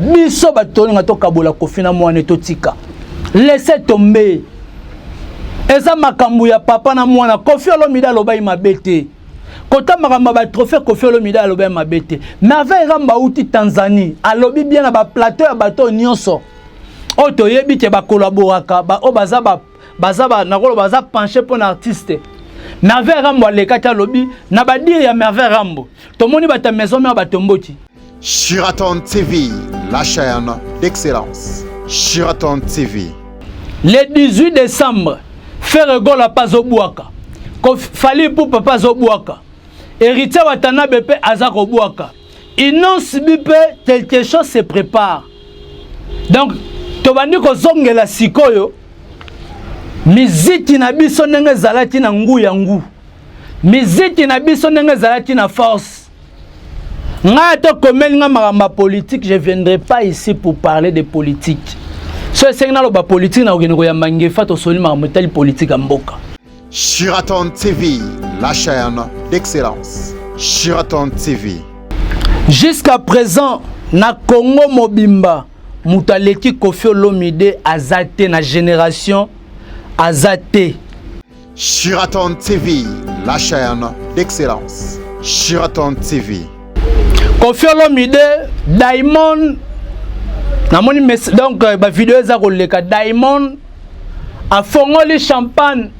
Biso bato tolinga tokabola Koffi na mwana totika. Laissez tomber. Eza makambo ya papa na mwana. Koffi Olomide alobaki mabe te. Kota makambo ya ba trophée Koffi Olomide alobaki mabe te. Merveille Ramba auti Tanzanie, alobi bien na ba plateau ya bato nyonso. Oyo toyebi ke ba collaboraka, ba oyo baza ba baza ba nakolo baza penché mpo na artiste. Merveille Rambo alekaki alobi na ba dire ya Merveille Rambo. Tomoni bato ya maison mère batomboti. Sheraton TV, la chaîne d'excellence. Sheraton TV. Le 18 décembre, Ferre Gola pa azobwaka. Fally Ipupa pa azobwaka. Héritier Watanabe pe aza kobwaka. Innoss'B pe quelque chose se prépare. Donc tobandi kozongela sikoyo miziki na biso ndenge ezalaki na ngu ya ngu. Miziki na biso ndenge ezalaki na force. Ngai ata okomeli nga makambo ya politique, je viendrai pas ici pour parler de politique. So esengi naloba politique, nakokende koyamba ngefa tosoli makambo etali politique ya mboka. Sheraton TV, la chaîne d'excellence. Sheraton TV. Jusqu'à présent, na Congo mobimba, moto aleki Koffi Olomide aza te na génération aza te. Sheraton TV, la chaîne d'excellence. Sheraton TV. Koffi Olomide, Diamond, namoni donc euh, ba vidéo eza koleka Diamond afongoli champagne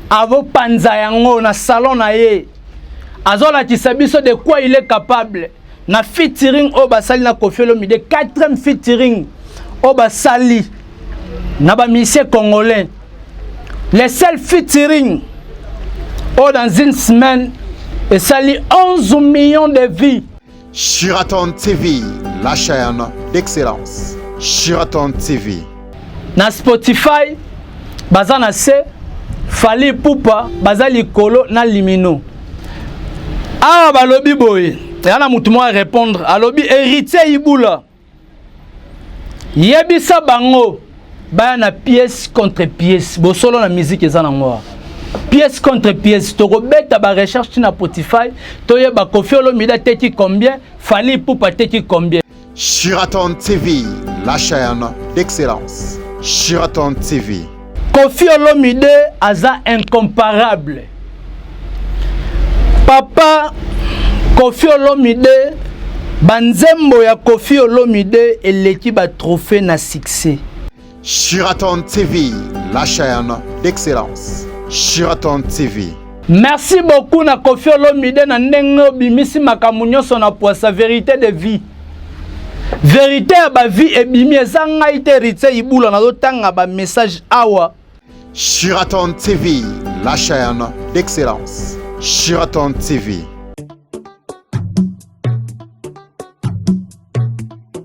azopanza yango na salon na ye azolakisa biso de quoi il est capable na featuring oyo basali na Koffi Olomide quatrième featuring oyo basali na ba musiciens congolais le seul featuring oyo dans une semaine esali 11 millions de vues. Sheraton TV, la chaîne d'excellence. Sheraton TV. Na Spotify baza na se Fally Ipupa baza likolo na limino. Awa balobi boye, ya na mutu moko répondre, alobi héritier Ibula. Yebisa bango baya na pièce contre pièce, bosolo na musique eza nango awa. Pièce contre pièce, tokobeta ba recherche na Spotify, toyeba Koffi Olomide ateki combien, Fally Ipupa ateki combien. Sheraton TV, la chaîne d'excellence. Sheraton TV. Koffi Olomide aza incomparable. Papa Koffi Olomide, banzembo ya Koffi Olomide eleki ba trophée na succès. Sheraton TV, la chaîne d'excellence. Sheraton TV. Merci beaucoup na Koffi Olomide na ndenge obimisi makambo nyonso na poisa vérité de vie. Vérité ya ba vie ebimi eza ngai te Héritier Ibula nazotanga ba message awa. Sheraton TV, la chaîne d'excellence. Sheraton TV.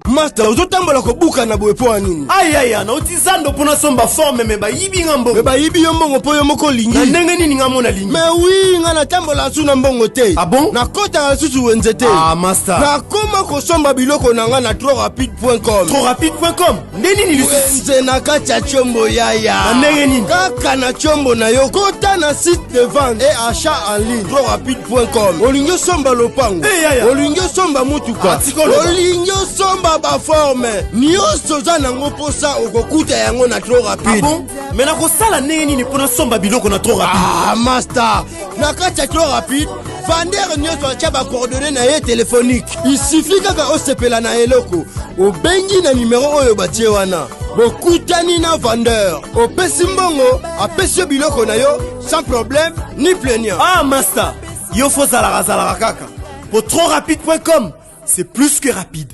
Master, ozotambola kobuka na boye mpo ya nini? Ayaya, nauti zando mpo nasomba forme me bayibi nga mbongo. Me bayibi yo mbongo mpo yo moko olingi. Na ndenge nini nga mona lingi? Me wi, nga natambola lisusu na mbongo te. Ah bon? Nakotaka lisusu wenze te. Ah master. Nakoma kosomba biloko na nga na trotrapide.com. Trotrapide.com? Nde nini lisusu? Wenze na kati ya Tshombo yaya. Na ndenge nini? Kaka na Tshombo na yo, kota na site de vente et achat en ligne trotrapide.com. Olingi osomba lopango, hey, yaya. Olingi osomba motuka, ah, olingi osomba ba forme, nyonso oza nango mposa okokuta yango na trop rapide. Ah bon? Mais nakosala ndenge nini mpo nasomba biloko na trop rapide? Ah master, na kati ya trop rapide vendeur nyonso atya ba coordonnées na ye téléphonique. Il suffit kaka osepela na eloko, obengi na numero oyo batie wana, bokutani na vendeur, opesi mbongo, apesi yo biloko na yo sans problème ni plaignant. Ah master, yo fo zalaka zalaka kaka po trotrapide.com, c'est plus que rapide.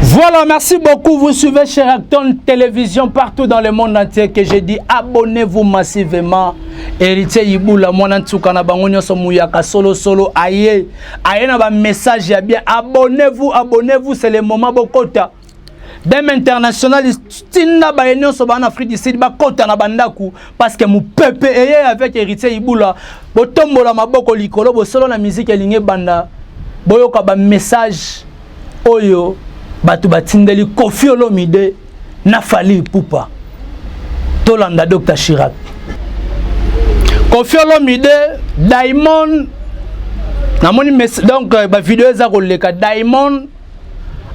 Voilà, merci beaucoup. Vous suivez Sheraton Télévision partout dans le monde entier. Que je dis, abonnez-vous massivement. Héritier Ibula, mwana ntuka na bango nyonso muyaka solo solo aye. Aye na ba message ya bien. Abonnez-vous, abonnez-vous, c'est le moment bokota. Dem international tinda ba nyonso ba na Afrique du Sud bakota na bandaku parce que mupepe eye avec Héritier Ibula. Botombola maboko likolo bosolo na musique elingi banda. Boyoka ba message oyo bato batindeli Koffi Olomide na Fally Ipupa. Tolanda Dr Chirac. Koffi Olomide, Diamond namoni donc ba vidéo eza koleka Diamond.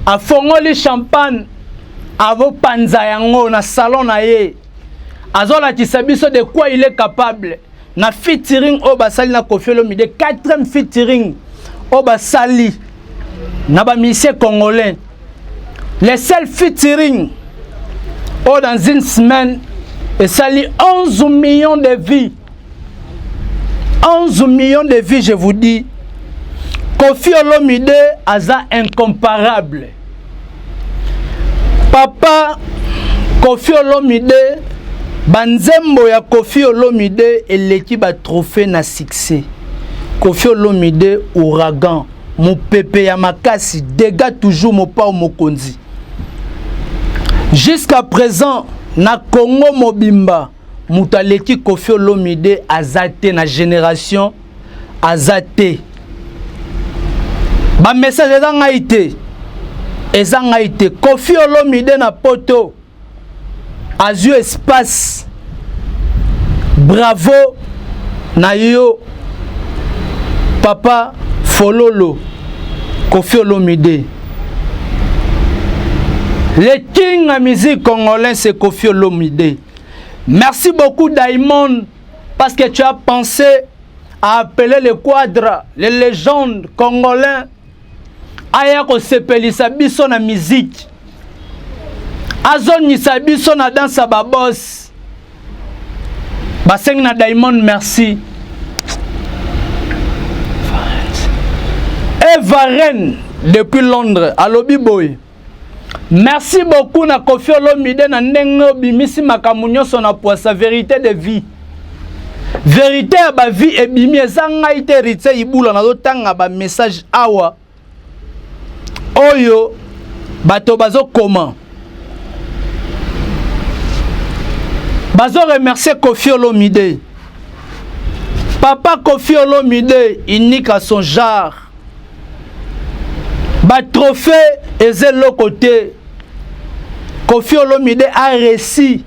Afongoli champagne azopanza yango na salon na ye, azolakisa biso de quoi il est capable na featuring oyo basali na Koffi Olomide, quatrième featuring oyo basali na bamusicien congolais, le seul featuring oyo dans une semaine esali 11 millions de vues. 11 millions de vues, je vous dis, Koffi Olomide aza incomparable. Papa Koffi Olomide, banzembo ya Koffi Olomide eleki batrophée na succès. Koffi Olomide, ouragan, mopepe ya makasi, dégâts toujours. Mopao mokonzi, jusqu'à présent na Congo mobimba, moto aleki Koffi Olomide aza te, na génération aza te. Bamessage eza ngai te, eza ngai te. Koffi Olomide na Poto azwi espace. Bravo na yo, papa Fololo Koffi Olomide. Le king ya musique congolais, c'est Koffi Olomide. Merci beaucoup, Diamond, parce que tu as pensé à appeler les quadres, les légendes congolais, aya kosepelisa biso na musique, azongisa biso na danse ya baboss. Basengi na Diamond merci. Eva Ren depuis Londres alobi boye: merci beaucoup na Koffi Olomide na ndenge obimisi makambo nyonso na poisa, vérité de vie, vérité ya bavie ebimi. Eza ngai te, Héritier Ibula, nazotanga bamessage awa oyo bato bazokoma, bazoremercier Koffi Olomide. Papa Koffi Olomide, unique à son genre. Batrophée eza eloko te. Koffi Olomide a réussi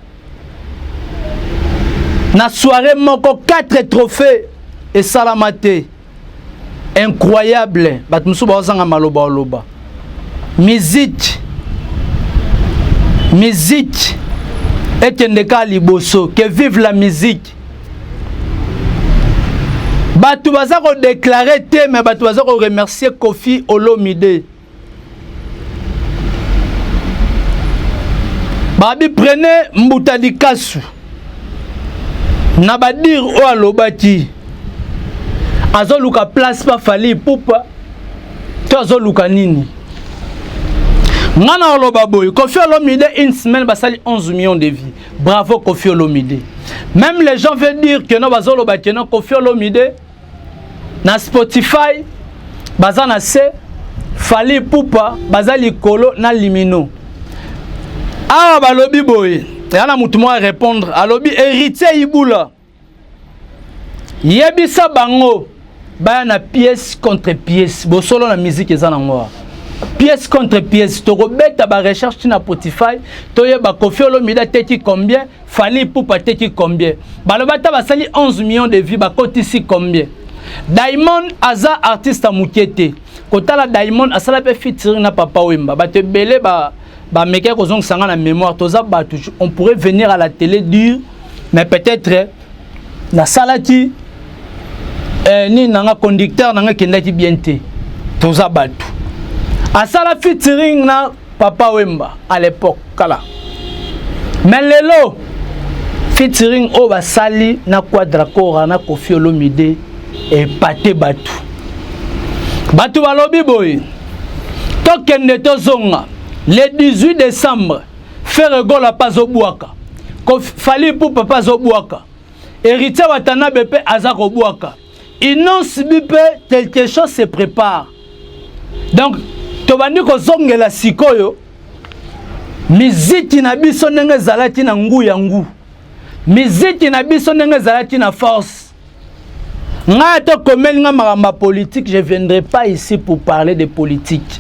na soirée moko 4 trophées, esalama te. Incroyable. Bato mosusu bazozanga maloba oloba. Musique, musique ekende kaka liboso. Que vive la musique! Bato baza kodéclarer te, mais bato baza koremercier Koffi Olomide. Babi prenez mbuta likasu na badire oyo alobaki, azoluka place pa Fally Ipupa to azoluka nini? Nga na oloba boye: Koffi Olomide, une semaine basali 11 millions de vues. Bravo Koffi Olomide. Même les gens veulent dire que no, bazoloba que no, Koffi Olomide na Spotify baza na se, Fally Ipupa baza likolo na limino. Awa balobi boye, eya na motu moko arépondre, alobi: Héritier Ibula, yebisa bango baya na pièce contre pièce. Bosolo na musique eza nango awa, pièce contre pièce. Tokobeta barecherche ntina Spotify, toyeba Koffi Olomide ateki combien, Fally Ipupa ateki combien. Baloba ata basali 11 millions de vues, bakotisi combien? Diamond aza artiste ya moke te. Kotala Diamond asala mpe featuring na Papa Wemba. Bato ebele bamekaki kozongisa nga na mémoire. Toza bato, on pourrait venir à la télé dire, mais peut-être nasalaki nini nanga, conducteur nanga ekendaki bien te. Toza bato, asala featuring na Papa Wemba à l'époque kala, mais lelo featuring oyo basali na Quadra Kora na Koffi Olomide epate bato. Bato balobi boye: tokende tozonga le 18 décembre. Ferre Gola mpe azobwaka, Fally Ipupa mpe azobwaka, Héritier Watanabe mpe aza kobwaka, Innoss'B mpe. Quelque chose se prépare. Donc tobandi kozongela sikoyo miziki na biso ndenge ezalaki na ngu ya ngu, miziki na biso ndenge ezalaki na force. Ngai atokomeli nga makambo ya politique, je viendrai pas ici pour parler de politique.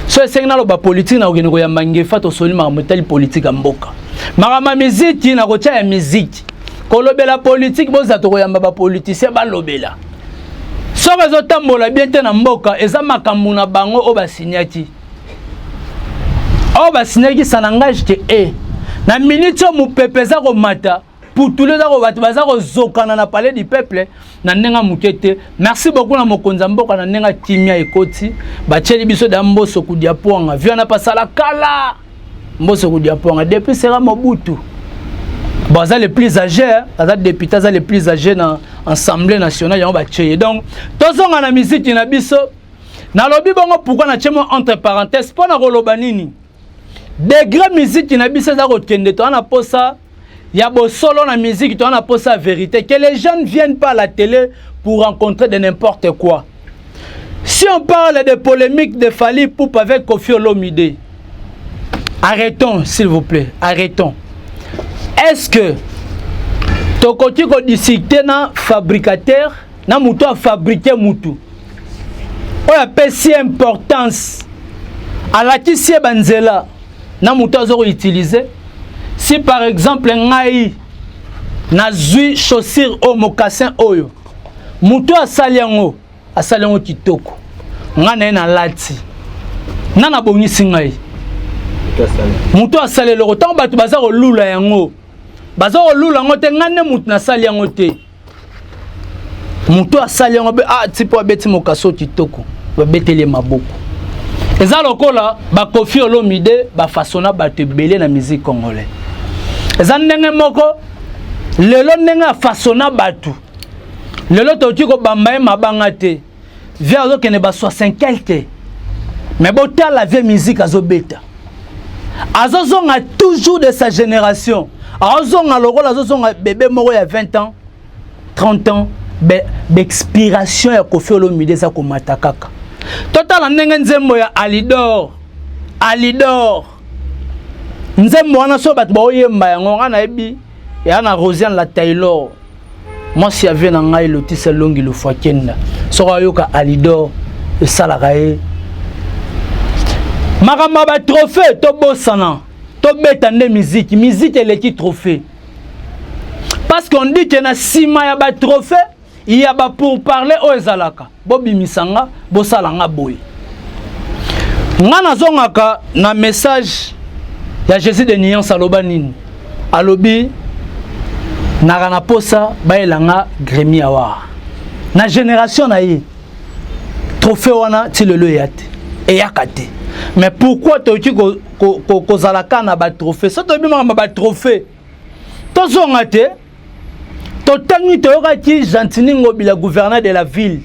So esengi naloba politique, nakokende koyamba ngefa, tosoli makambo etali politique ya mboka. Makambo ya miziki nakotia ya miziki. Kolobela politique, bozala tokoyamba bapoliticien balobela. Soki ezotambola bien te na mboka, eza makambo na bango oyo basinyaki. Oyo basignaki, ça n'engage que e na minute oyo mopepe eza komata, putulu eza, bato baza kozokana na Palais du Peuple na ndenge moke te. Merci beaucoup na mokonzi ya mboka na ndenge kimia ekoti. Batieli biso da Mboso kudia pwanga vi wana pasala kala. Mboso kudia pwanga depuis sera Mobutu. Bon, aza le plus âgé, aza député, aza le plus âgé na Assemblée nationale, yango batie ye. Donc tozonga na miziki na biso. Nalobi bongo pourquoi natie mo entre parenthèse? Mpo na koloba nini? Degré miziki na biso eza kokende, toza na posa ya bosolo na musique, toza na posa ya vérité, que les jeunes viennent pas à la télé pour rencontrer de n'importe quoi. Si on parle de polémique de Fally Ipupa avec Koffi Olomide, arrêtons, s'il vous plaît, arrêtons. Est-ce que tokoki kodiscute na fabricateur, na moto afabrike, mutu oyo apesi importance, alakisi ye banzela, na moto aza koutilize? Si par exemple ngai nazwi chaussure oyo, mocassin oyo, moto asali yango, asali yango kitoko, ngai na ye nalati, nga nabongisi ngai, moto asali eloko, ntango bato baza kolula yango, baza kolula yango te, ngai nde moto nasali yango te. Moto asali yango, ah, ti mpo abeti mokaso kitoko, babeteli ye maboko. Eza lokola baKoffi Olomide bafasona bato ebele na musique congolais. Eza ndenge moko lelo, ndenge afasona bato lelo, tokoki kobamba ye mabanga te. Vieux azokende ba 60 quelque, mais botala vieux, musique azobeta, azozonga toujours de sa génération, azozonga lokola azozonga bébé moko ya 20 ans, 30 ans. Baexpiration ya Koffi Olomide eza komata kaka. Totala ndenge nzembo ya Alidor, Alidor, nzembo wana, so bato baoyemba yango, nga nayebi eya na Rosiane la Taylor, mwasi ya vieux na ngai Lotisa Longi Lofwakenda. Soki ayoka Alidor, esalaka ye makambo ya batrophée. Tobosana, tobeta nde miziki. Miziki eleki trophée, parce qu'on dit que na nsima ya batrophée ya bapourparler oyo ezalaka, bobimisa nga, bosala nga boye. Nga nazongaka na message ya Jésus de Nuance. Aloba nini? Alobi naka na posa bayela nga Grammy Award na génération na ye. Trophée wana ti lelo eya te, eyaka te. Mais pourquoi toyoki kozala kaka na batrophée? So toyebi makambo ya batrophée, tozonga te. Totangi, toyokaki Gentiny Ngobila, gouverneur de la ville,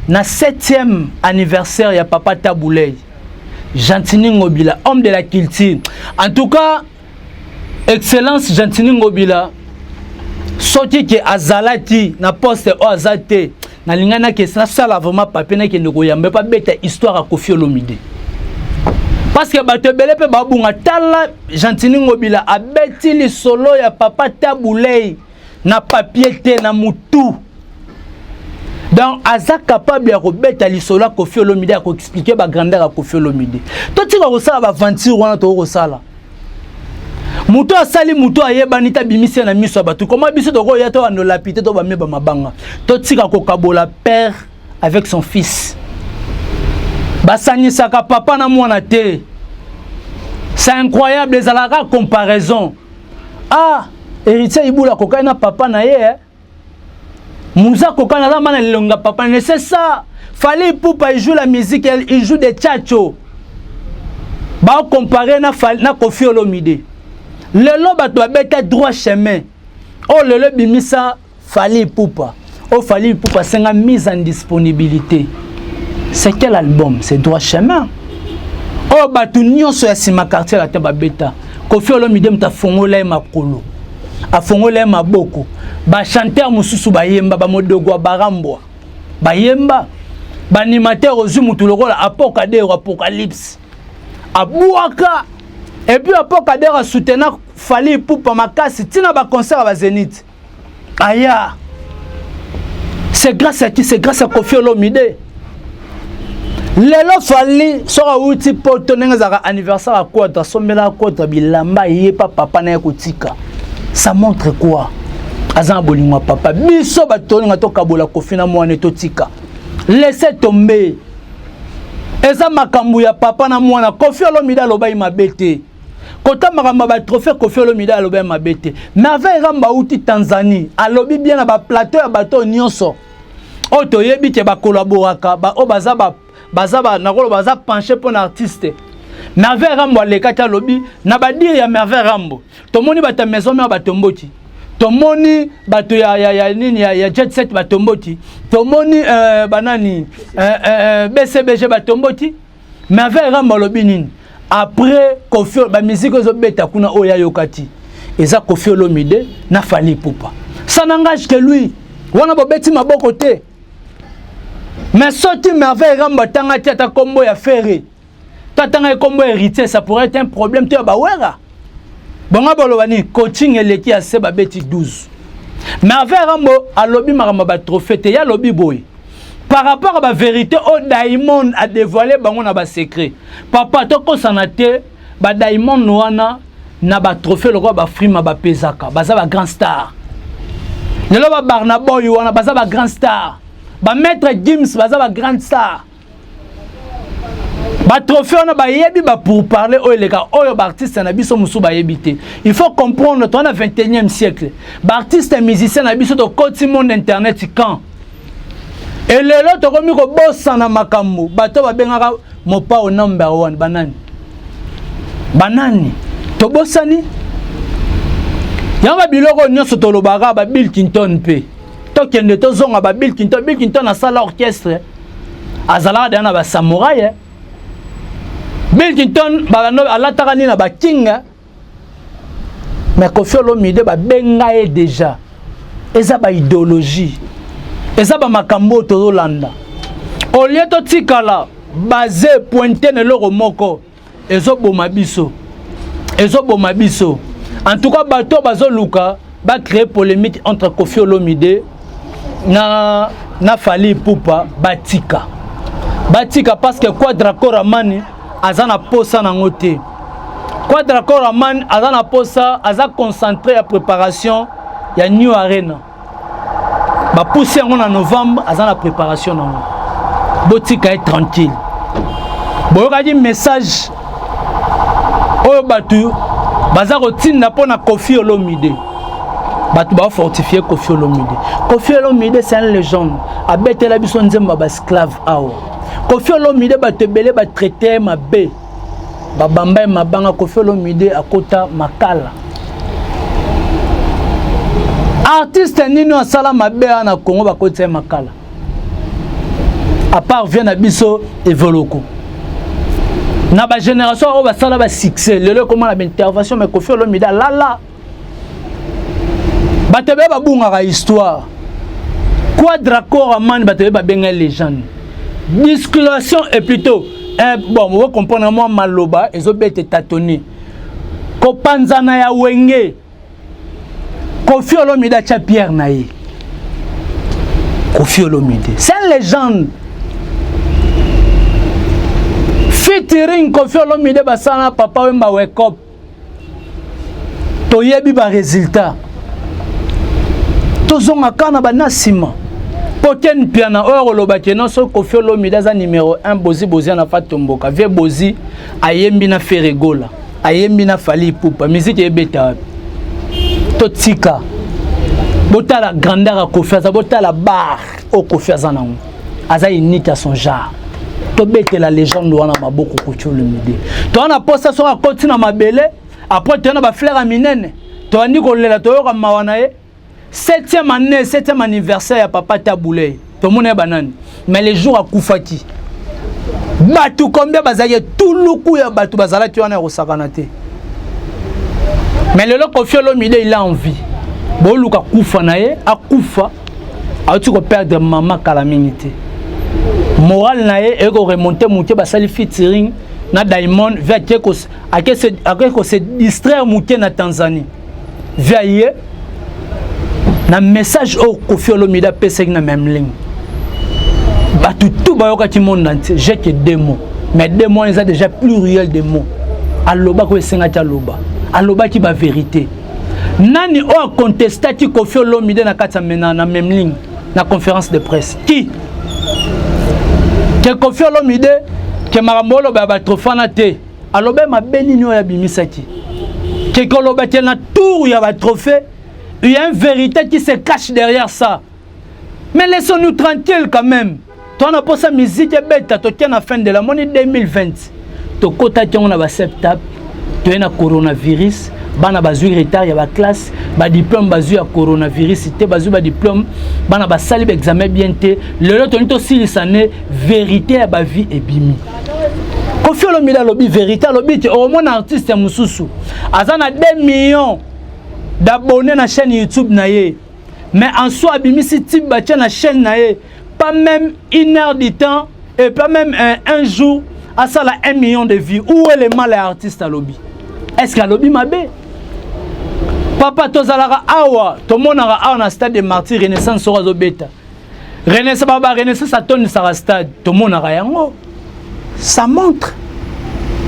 na 7e anniversaire ya papa Tabu Ley. Gentiny Ngobila, homme de la culture, en tout cas excellence Gentiny Ngobila, soki ke azalaki na poste oyo aza te, nalingai nakesi nasala vraiment papier, nakende koyamba mpe abeta histoire ya Koffi Olomide, parce que bato ebele mpe babunga. Tala, Gentiny Ngobila abeti lisolo ya papa Tabu Ley na papier te, na mutu. Donc aza capable ya kobeta lisolo ya Koffi Olomide, ya koexpliquer bagrandeur ya Koffi Olomide. Totika kosala baaventure wana. Tokoki kosala moto asali, moto ayebani te, abimisi ye na miso ya bato. Koma biso tokoya toyandolapi te, tobameba mabanga. Totika kokabola père avec son fils. Basangisaka papa na mwana te, c'est incroyable. Ezalaka comparaison. Ah, Héritier Ibula akokani na papa na ye, eh? Muza akokani, aza mana lelonga papa na. C'est ça, Fally Ipupa, il joue la musique, il joue des tchatcho, bacompare na Koffi Olomide. Lelo bato babeta Droit chemin oyo lelo ebimisa Fally Ipupa, oyo Fally Ipupa asenga mise en disponibilité. C'est quel album? C'est Droit chemin oyo bato nyonso ya nsima Quartier Latin babeta. Koffi Olomide moto afongola ye makolo, afongola ye maboko. Bachanteur mosusu bayemba, bamodogo ya barambwa bayemba, baanimateur, ozwi motu lokola Apokadero, Apocalypse abwaka. Et puis Apokadero asoutenant Fally Ipupa makasi ntina baconcert ya bazénith aya. C'est grâce à qui? C'est grâce à Koffi Olomide. Lelo Fally soki awuti poto, ndenge ezalaka anniversaire ya Quadra, asombelaka Quadra bilamba, ye pa papa na ye kotika. Ça montre quoi? Aza na bolingo ya papa. Biso bato tolinga tokabola Koffi na mwana, totika, laisse tomber. Eza makambo ya papa na mwana. Koffi Olomide alobaki mabe te. Kota makambo ya batrophée, Koffi Olomide alobaki mabe te. Merveille Ramba auti Tanzanie, alobi bien na baplateau ya bato nyonso oyo toyebi ke bakolaboraka, oyo baza ba baza ba nakolo baza penché mpo na artiste. Merveille Rambo alekaki, alobi na badire ya Merveille Rambo, tomoni bato ya Maison Mère batomboti, tomoni bato ya nini ya Jet Set batomboti, tomoni banani BCBG batomboti. Merveille Rambo alobi nini après Koffi? Bamusique ezobeta kuna oyo ayoka ti eza Koffi Olomide na Fally Ipupa. Ça n'engage que lui. Wana bobeti maboko te, mais soki Merveille Rambo atangaki ata nkombo ya Ferre to atangaki nkombo ya Héritier, ça pourrait être un problème to ya bawera bongo. Boloba nini? Coaching eleki ya se babeti 12. Merveille Rambo alobi makambo ya batrophée te. Ye alobi boye par rapport à bavérité oyo Diamond adévoile bango na basecret. Papa, tokosana te, badiamond wana na batrophée lokola bafrima bapezaka, baza bagrand star. Lelo baBurna Boy wana baza bagrand star, bamaître Gims baza bagrand star. Batrophée wana bayebi bapourparler oyo eleka, oyo baartiste na biso mosusu bayebi te. Il faut comprendre, toza na 21e siècle. Baartiste musicien na biso, tokoti monde internet quand elelo tokomi kobosana makambo bato babengaka Mopao number one. Banani banani tobosani yango. Babiloko nyonso tolobaka, ba Bill Clinton mpe tokende tozonga, ba Bill Clinton. Bill Clinton asala orchestre, azalaka deya na basamouraï. Bill Clinton alataka nini na baking. Mais Koffi Olomide babenga ye déjà. Eza baidéologie, eza bamakambo oyo tozolanda. Au lieu totikala base pointe na eloko moko, ezoboma biso, ezoboma biso. En tout cas, bato bazoluka bacréer polémique entre Koffi Olomide na Fally Ipupa, batika, batika, parce que Quadra Koraman aza na posa nango te. Quadra Koraman aza na posa, aza concentré ya préparation ya New Arena. Bapusi yango na novembre, aza na préparation nango. Botika ye tranquille. Boyokaki message oyo bato baza kotinda mpo na Koffi Olomide. Bato bafortifie Koffi Olomide. Koffi Olomide, c'est un légende. Abetela biso nzembo ya baesclave awa. Koffi Olomide, bato ebele batraite mabe, babamba ye mabanga. Koffi Olomide akota makala. Artiste nini asala mabe awa na Congo bakotisa ye makala, à part vieux na biso Evoloko na bagénération oyo basala basuccès? Lelo ekoma na baintervention, mais Koffi Olomide alala. Bato ebele babungaka histoire. Quadra Koraman, bato ebele babenga légende. Discussion et plutôt bon, ocomprendre mwa maloba ezobeta tatoni kopanzana ya Wenge. Koffi Olomide atya pierre na ye. Koffi Olomide, c'est une légende. Featuring Koffi Olomide basala na Papa Wemba, Wekop, toyebi baresultat. Tozonga kaka na bana nsima po Ken Mpiana oyo akoloba ke non, soki Koffi Olomide aza numéro 1, Bozi Bozi na Fatomboka. Vieux Bozi ayembi na Ferre Gola, ayembi na Fally Ipupa, musique ebeta wapi? Totika, botala grandeur ya Koffi aza, botala bar oyo Koffi aza nango, aza unique à son genre. Tobetela légende wana maboko. Koffi Olomide, toza na posa soki akoti na mabele, après toya na bafleur ya minene, toyandi kolela, toyoka mawa na ye. Septième année, septième anniversaire ya papa Tabu Ley, tomona ye banani. Mais le jour akufaki, bato combien bazalaki? Tuluku ya bato bazalaki wana ya kosakana te. Mais lelo Koffi Olomide, il a envie boluka kufa na ye, akufa. Auti koperdre mama kala mingi te. Moral na ye ekoremonte moke. Basali featuring na Diamond, vieux ake kose distraire moke na Tanzanie. Vieux ye na message oyo Koffi Olomide apesaki na même ligne, bato tout bayokaki, monde entier. J'ai que deux mots, mais deux mots eza déjà pluriel de mots. Alobaki oyo esengaki aloba, alobaki bavérité. Nani oyo akontestaki Koffi Olomide na kati ya na même ligne, na conférence de presse? Qui que Koffi Olomide? Ke makambo oloba ya batrophée wana te, aloba mabe nini oyo abimisaki ke koloba te na tour ya batrophée, il y a une vérité qui se cache derrière ça. Mais laissons-nous tranquille quand même. Toa na mposa musique ebeta. Tokia na fin de la moni 2020, tokotaki yango na baseptap, toye na coronavirus, bana bazwi retard ya baclasse, badiplôme bazwi ya coronavirus te, bazwi badiplôme, bana basali baexamen bien te. Lelo toni tosilisa ne vérité ya bavie ebimi. Koffi Olomide alobi vérité, alobi te omona artiste ya mosusu aza na 2 millions d'abonnés na chaîne YouTube na ye, mais en soi abimisi type batia na chaîne na ye, pas même une heure du temps et pas même un jour, asala 1 million de vues. Où est le mal ya artiste? Alobi, est ce que alobi mabe? Papa, tozalaka awa, tomonaka awa na stade de Martyr, Renaissance soko azobeta, Renaissance baba, Renaissance atondisaka stade, tomonaka yango. Ça montre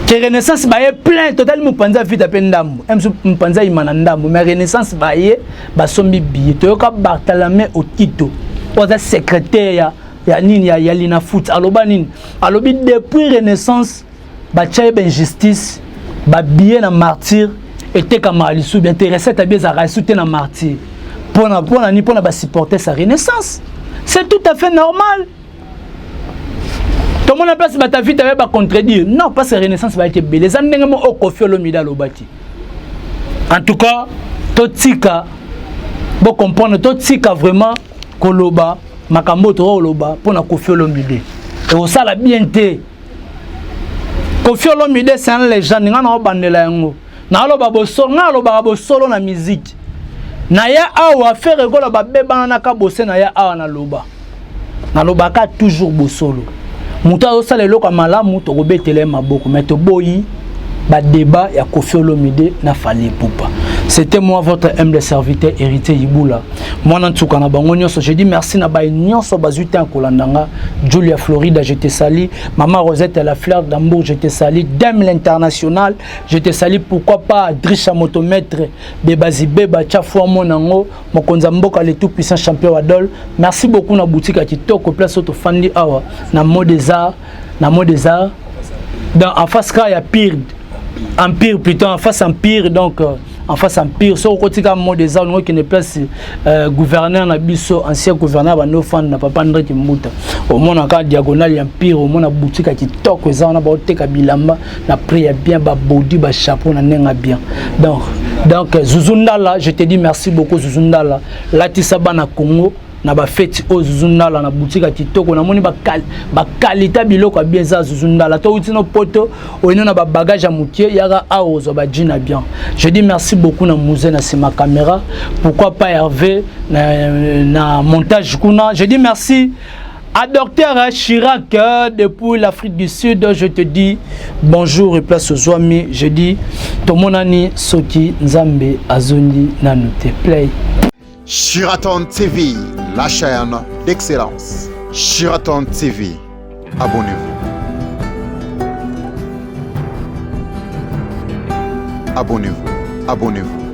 que Renaissance baye plein total. Mopanzi afita mpe ndambo, msu mopanzi ayima na ndambo, mais Renaissance baye basombi billet. Toyoka Bartholomé Okito oyo aza secrétaire ya nini ya Lina Foot, aloba nini? Alobi depuis Renaissance batia ye bainjustice, babillet na Martyr etekamaka lisusu bien te, recette abi ezalaka lisusu te na Martyr. Mpona nini? Mpona basupporter sa Renaissance. C'est tout à fait normal. Tomona place bato avita baye bacontredire non, parce que Renaissance bayaki ebele. Eza ndenge mo oyo Koffi Olomide alobaki. En tout cas, totika bocomprendre, totika vraiment koloba makambo oyo tokoloba mpona Koffi Olomide, ekosala bien te. Koffi Olomide, c'est un légende. Nga na obandela yango, naloba bosolo, nga alobaka bosolo na musique na ya awa. Ferre ekola babebana na kabose na ya awa, naloba, nalobaka toujours bosolo. Moto azosala eloko ya malamu, tokobetela ye maboko, mais toboyi badébat ya Koffi Olomide na Fally Ipupa. C'était moi, votre humble serviteur, Héritier Ibula, mwana ntuka na bango nyonso. Je dis merci na baye nyonso bazwi te ya kolanda nga. Julia Florida, je te salue. Mama Rosette la fleur d'Ambourg, je te salue. Dame l'international, je te salue. Pourquoi pas Drisha Motomètre Bebazi Beba Tchafua Monango, mokonzi ya mboka, le tout puissant champion Adol. Merci beaucoup na boutique ya kitoko, place oyo tofandi awa na Mot des Arts, na Mot des Arts, dans en face kaka ya Pire Empire, plutôt en face Empire. Donc en face Empire, soki okotika Mot des Arts, olingi okende place gouverneur na biso, ancien gouverneur bando ofanda na papa André Kimbuta, omonaka diagonale ya Empire, omona boutique ya kitoko eza wana, baoteka bilamba na prix ya bien, babodi, bachapeau na ndenge ya bien. Donc Zuzu Ndala, je te dis merci beaucoup. Zuzu Ndala, latisa bana Congo na bafeti oyo. Zuzu Ndala na boutique ya kitoko, namoni baqualité biloko ya bien eza. Zuzu Ndala, to wuti no poto, oyino na babagage ya mokie, yaka awa ozwa bajean na bien. Je dis merci beaucoup na Musée na nsima caméra, pourquoi pas Hervé na montage kuna. Je dis merci à Docteur Chirac depuis l'Afrique du Sud, je te dis bonjour et place aux amis. Je dis tomonani soki Nzambe azongi nanu te. Play. Sheraton TV, la chaîne d'excellence. Sheraton TV, abonnez-vous. Abonnez-vous, abonnez-vous.